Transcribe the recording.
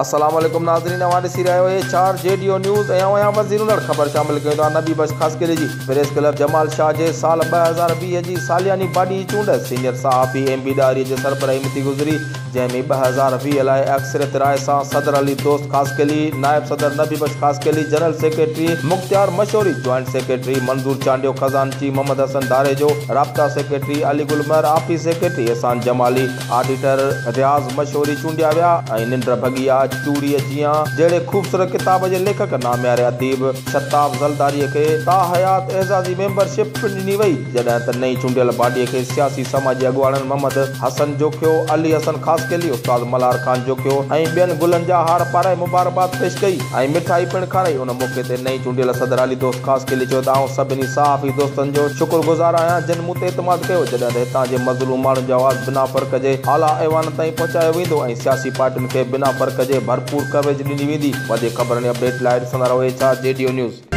السلام عليڪم ناظرين اوهان ڏسي رهيا آهيو H R G D O news ۽ آئون آهيان وزير انڙ خبر شامل ڪيون ٿا نبي بخش خاصخيلي جي پريس ڪلب جمال شاهه جي سال 2020 جي سالياني باڊي جي چونڊ سينيئر صحافي ايم بي ڏاهري جي سربراهي ۾ ٿي گذري جنهن ۾ 2020 لاء اڪثريت راء سان صدر علي دوست خاصخيلي، نائب صدر Nabi Bakhsh Khaskheli, general secretary Mukhtiar Mashori, joint secretary Manzoor Chandio, خزانچي محمد حسن ڌاريجو، رابطا secretary Ali Gul Mehar, office secretary Ehsan Jamali, auditor Riaz Mashori چونڊيا ويا ۽ ننڊ ڀڳي آ چوڙيء جيان جهڙي خوبصورت ڪتاب جي ليکڪ نامياري اديب شتاب زلداريء کي تاحيات اعزازي ميمبرشپ پڻ ڏني وئي جڏهن ته نئين چونڊيل باڊيء کي سياسي سماجي اڳواڻن محمد حسن جوکيو، علي حسن خاصخيلي، استاد ملهار خان جوکيو ۽ ٻين گلن جا هار پارائي مبارڪباد پيش ڪئي ۽ مٺائي پڻ کارائي. ان موقعي تي نئين چونڊيل صدر علي دوست خاصخيلي چيو ته آئون سڀني صحافي دوستن جو شڪر گذار آهيان جن مون تي اعتماد ڪيو جڏهن ته هتان جي مظلوم ماڻهن جو آواز بنا فرق جي اعليٰ ايوانن تائين پهچايو ويندو ۽ سياسي پارٽين کي بنا فرق جي ڀرپور ڪوريج ڏني ويندي. وڌيڪ خبرن ۽ اپڊيٽ لاء ڏسندا رهو H R G D O news.